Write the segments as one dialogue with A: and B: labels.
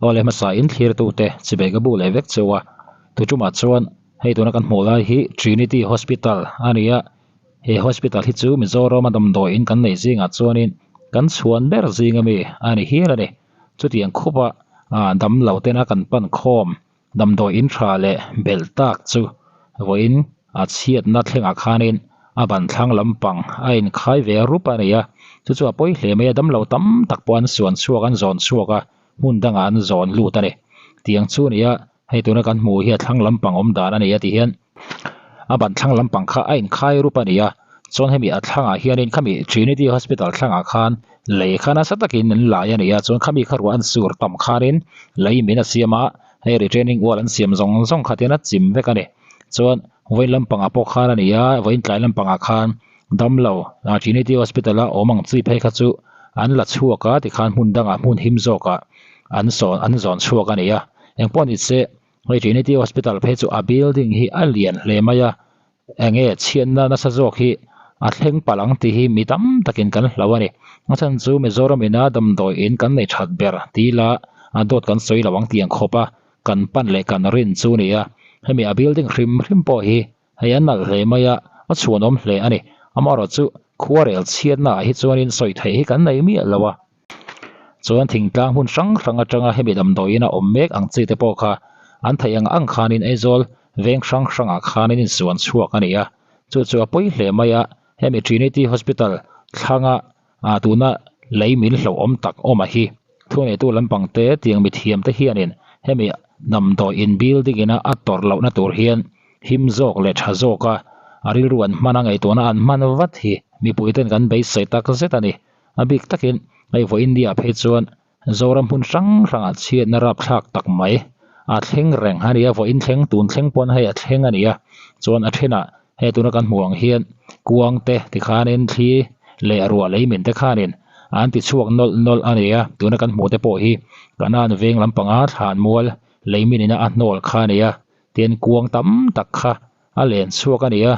A: Awle hmasa in thlirtute chibei ka bu leh vek cheu a, tuṭumah chuan hei tuna kan hmuh lai hi Trinity Hospital a ni a, he hospital hi chu Mizoram a damdawi in kan neih zingah chuanin kan chhuan ber zing ami a ni hial a ni. Chutiang khupa ah damlo tena kan pan khawm damdawi in tha leh belh tak chu vawiin a chhiatna thlengah khanin a ban thlang lampang a inkhai ve rup a ni a, chu chu a pawi hle mai a, damlo tam tak pawh an suan chhuak an zawn chhuak a, hmun dangah an zawn lut a ni. Tiang chu a ni a, hei tuna kan hmuh hi a thlang lampang awm dan a ni a tih hian a ban thlang lampang kha a inkhai rup a ni a, chuan hemi a thlangah hianin khami Trinity Hospital thlangah khan lei kha nasa takin an lai a ni a, chuan khami kha ruah an sur tam khanin lei min a siam a, hei retaining wall an siam zawng zawng kha tian a chim vek a ni. Chuan vawiin lampangah pawh khan a ni a, vawiin tlai lampangah khan damlo Trinity Hospital a awm ang chi phei kha chu an la chhuak a tikhan hmun dangah hmun him zawkah an sawn an zawn chhuak a ni a, engpawh ni se hei Trinity Hospital phei chu a building hi a lian hle mai a, enge chhiatna nasa zawk hi a thleng palh ang tih hi mi tam takin kan hlau a ni. A chhan chu Mizoram ina damdawi in kan nei that ber tih ila a dawt kan sawi lo ang tih ang khawp a kan pan leh kan rin chu a ni a, hemi a building hrim hrim pawh hi hei a nalh hle mai a, a chhuanawm hle a ni. Amaherawhchu khuarel chhiatna ah hi chuanin sawi theih hi kan nei miah lo a. Chuan thingtlang hmun hrang hrang atanga hemi damdawiin a awm mek ang chi te pawh kha an theih ang ang khanin Aizawl veng hrang hrangah khanin insuan chhuak a ni a, chu chu a pawi hle mai a, hemi Trinity Hospital thlanga ah tuna lei min hlauhawm tak awm a hi. Thuneitu lampang te tiang mithiam te hianin hemi damdawiin building ina a tawrh lohna tur hian him zawk leh tha zawka a rilru an hman a ngaihtuahna an hman vat hi mipui ten kan beisei tak zet a ni. A bik takin hei vawi India phei chuan Zoram hmun hrang hrangah chhiatna rapthlak tak mai a thleng reng a ni a, vawiin thleng tun thleng pawn hei a thleng a ni a, chuan a thenah hei tuna kan hmuh ang hian kuang te tikhanin thli leh ruah lei min te khanin an ti chhuak nawlh nawlh a ni a, tuna kan hmuh te pawh hi Kanan veng lampanga thlanmual lei min ina a hnawl kha a ni a, tin kuang tam tak kha a len chhuak a ni a,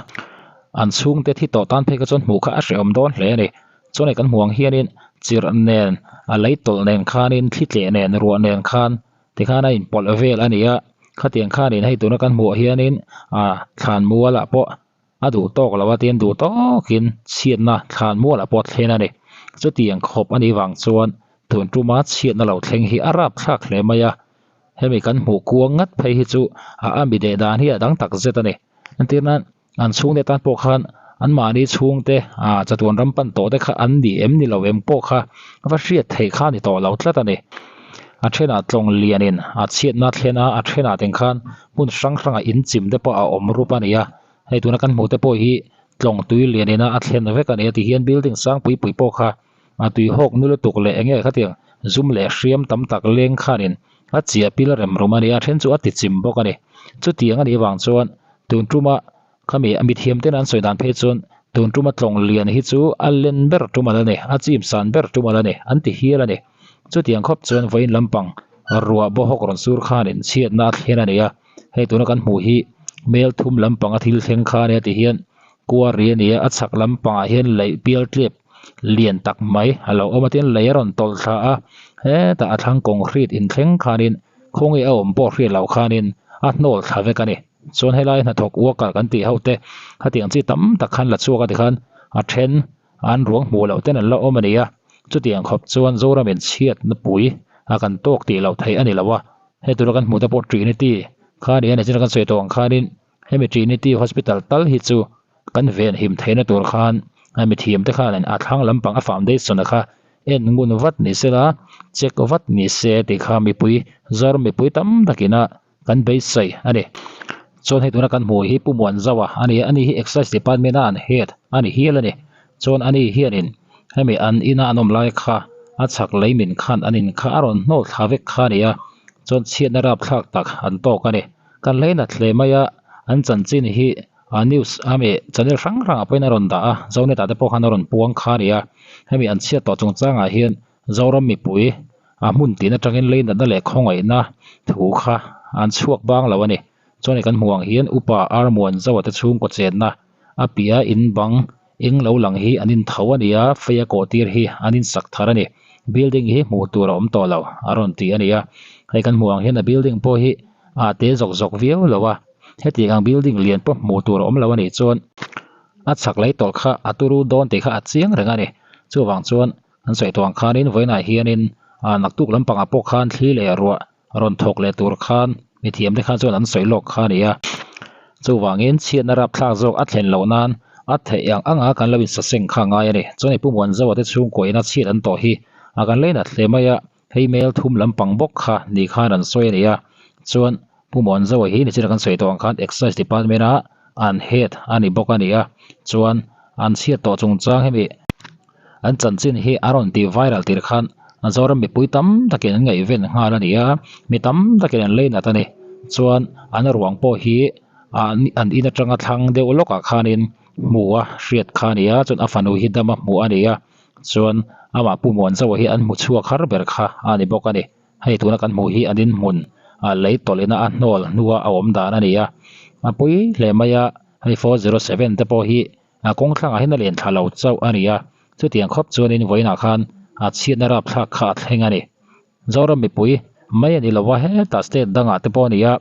A: an chhungte thi tawh tan phei kha chuan hmuh kha a hrehawm dawn hle a ni. Chuan hei kan hmuh ang hianin chirh nen a lei tawlh nen khanin thli tleh nen ruah nen khan tikhan a inpawlh vel a ni a, khatiang khanin hei tuna kan hmuh hianin ah thlan mualah pawh a duh tawk lo a tin duh tawkin chhiatna thlan mualah pawh a thlen a ni. Chutiang khawp a nih vang chuan tun tuma chhiatna lo thleng hi a rapthlak hle mai a. Hemi kan hmuh kuang ngat phei hi chu a a mi deh dan hi a dang tak zet a ni. Entir nan an chhungte tan pawh khan anmahni chhungte ah chatuan ram pan tawh te kha an ni em ni lo em pawh kha va hriat theih kha a ni tawh lo tlat a ni. A thenah tlawng lianin a chhiatna thlen a, a thenah teng khan hmun hrang hrangah in chim te pawh a awm rup a ni a. Hei tuna kan hmuh te pawh hi tlawng tui lianin a thlen vek a ni a ti hian building sang pui pui pawh kha A tui hawk nu lutuk leh enge khatiang zum leh hriam tam tak leng khanin a chiah pil rem rum a ni a, then chu a ti chim bawk a ni. Chutiang a nih vang chuan tun tuma khami mithiam ten an sawi dan phei chuan tun tuma tlawng lian hi chu a len ber tum ala ni, a chim san ber tum ala ni an ti hial a ni. Chutiang khawp chuan vawiin lampang ruah baw hawk rawn sur khanin chhiatna a thlen a ni a, hei tuna kan hmuh hi mel thum lampanga thil thleng kha a nia ti hian kuari a ni a, a chhak lampangah hian laih pial tlep lian tak mai a lo awm a tin lei a rawn tawlh thla a hetah a thlang concrete inthleng khanin khawnge a awm pawh hriat loh khanin a hnawl thla vek a ni chuan helai hnathawk worker kan tih ho te khatiang chi tam tak khan la chhuak a tikhan a then an ruang hmuh loh ten an la awm a ni a chutiang khawp chuan Zoram in chhiatna pui a kan tawk tih loh theih a ni lo a hei tura kan hmuh te pawh Trinity kha a ni a nichin kan sawi tawh ang khanin hemi Trinity Hospital tal hi chu Kan ven him theihna tur khan a mithiam te khan a thlang lampang a foundation a kha en ngun vat ni sela check vat ni se tih kha mipui Zoram mipui tam takin a kan beisei a ni. Chuan hei tuna kan hmuh hi Pu Muanzaua a ni a, ani hi Excise Department a an head a ni hial a ni. Chuan ani hianin hemi an ina an awm lai kha a chhak lei min khan an in kha a rawn hnawl thla vek kha a ni a, chuan chhiatna rapthlak tak an tawk a ni. Kan hleinat hle mai a, an chanchin hi a news a mi channel hrang hrangah pawhin a rawn dah a Zonet ah te pawh khan a rawn puang kha a ni a hemi an chhiat tawh chungchangah hian Zoram mipui a hmun tin atangin lei natna leh khawngaihna thu kha an chhuak bang lo a ni chuan hei kan hmuh ang hian upa Armuanzaua te chhungkaw chenna a piah in bang eng lo lang hi an in tho a ni a fei a kawh tir hi an in sak thar a ni. Building hi hmuh tur a awm tawh lo a rawn ti a ni a. Hei kan hmuh ang hian a building pawh hi a te zawk zawk viau lo a. Hetiang ang building lian pawh hmuh tur a awm lo a nih chuan a chhak lei tawlh kha a turu dawn tih kha a chiang reng a ni. Chuvang chuan an sawi tawh ang khanin vawiinah hianin ah naktuk lampangah pawh khan thli leh ruah rawn thawk leh tur khan mithiam te khan chuan an sawi lawk kha a ni a. Chuvangin chhiatna rapthlak zawk a thlen loh nan a theih ang anga kan lo insaseng kha a ngai a ni. Chuan i Pu Muanzawa te chhungkaw ina chhiat an tawh hi a kan lei nat hle mai a, hei mel thum lampang bawk kha ni khan an sawi a ni a. Chuan Pu Muanzawa hi nichina kan sawi tawh ang khan Excise Department a an head a ni bawk a ni a. Chuan an chhiat tawh chungchang hemi An chanchin hi a rawn ti viral tir khan Zoram mipui tam takin an ngaihven nghal a ni a, mi tam takin an lei nat a ni. Chuan an ruang pawh hi an in atanga thlang deuh lawkah khanin hmu a hriat kha a ni a, chuan a fanu hi dama hmuh a ni a, chuan amah Pu Muanzawa hi an hmu chhuak har ber kha a ni bawk a ni. Hei tuna kan hmuh hi an inhmun lei tawlhina a hnawl hnua a awm dan a ni a, a pui hle mai a, hei 407 te pawh hi A kawng thlangah hian a len thla lo chauh a ni a, chutiang khawp chuanin vawiinah khan a chhiatna rapthlak kha a thleng a ni. Zoram mipui mai a ni lo a, hetah state dangah te pawh a ni a,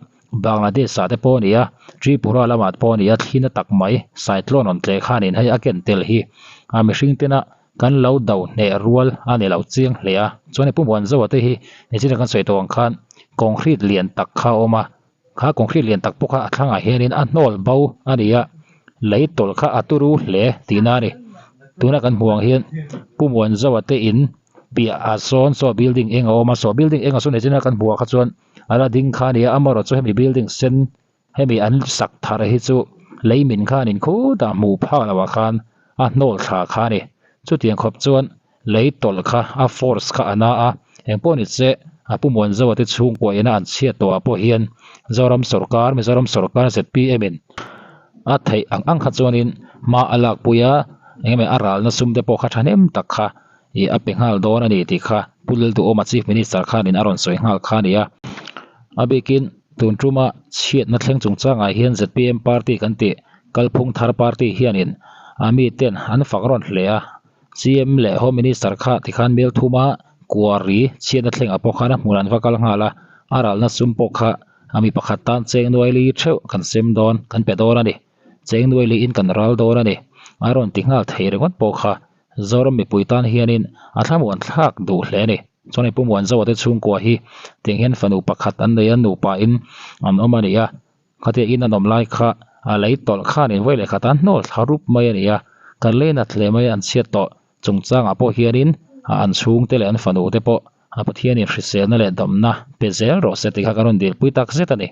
A: Bangladesh ah te pawh a ni a, Tripura lamah te pawh a ni a, thli na tak mai cyclone rawn tleh khanin hei a ken tel hi a mihring tena kan lo do hneh rual a ni lo chiang hle a. Chuan i Pu Muanzoa te hi nichina kan sawi tawh ang khan concrete lian tak kha a awm a, Kha concrete lian tak pawh kha a thlangah hianin a hnawl bo a ni a, lei tawlh kha a turu hle tihna a ni. Tuna kan hmuh ang hian Pu Muanzawa te in piah ah sawn saw building eng a awm a, saw building eng ah sawn nichin a kan hmuh ah kha chuan a la ding kha a ni a, amaherawh chu hemi building sen hemi an sak thar hi chu lei min khanin khutah hmuh phak loh ah khan a hnawl thla kha a ni. Chutiang khawp chuan Lei tawlh kha a force kha a na a, engpawh ni che a Pu Muanzawa te chhungkua ina an chhiat tawh ah pawh hian Zoram sawrkar, Mizoram sawrkar zpm in a theih ang ang kha chuanin hma a lakpui a, engemaw a ralna sum te pawh kha thahnem tak kha ih a pe nghal dawn a ni tih kha Pu Lalduhawma Chief Minister khanin a rawn sawi nghal kha a ni a. A bikin tun tuma chhiatna thleng chungchangah hian zpm party kan tih kalphung thar party hianin a miten an fak rawn hle a. CM leh Home Minister kha tikhan mel thuma kuari chhiatna thlengah pawh khan a hmun an va kal nghal a, a ralna sum pawh kha a mi pakhat tan cheng nuai li theuh kan sem dawn, kan pe dawn a ni. Cheng nuai liin kan ral dawn a ni. A rawn ti nghal thei ringawt pawh kha Zoram mipui tan hianin a thlamuan thlak duh hle a ni. Chuan hei Pu Muanzawa te chhungkua hi tiang hian fanu pakhat an nei a, nupa in an awm a ni a. Khatia in an awm lai kha a lei tawlh khanin vawi leh khat a hnawl thla rup mai a ni a, kan lei nat hle mai a an chhiat tawh chungchangah pawh hianin a an chhungte leh an fanu te pawh a Pathianin hriselna leh damna pe zel rawh se tih kha kan rawn dilpui tak zet a ni.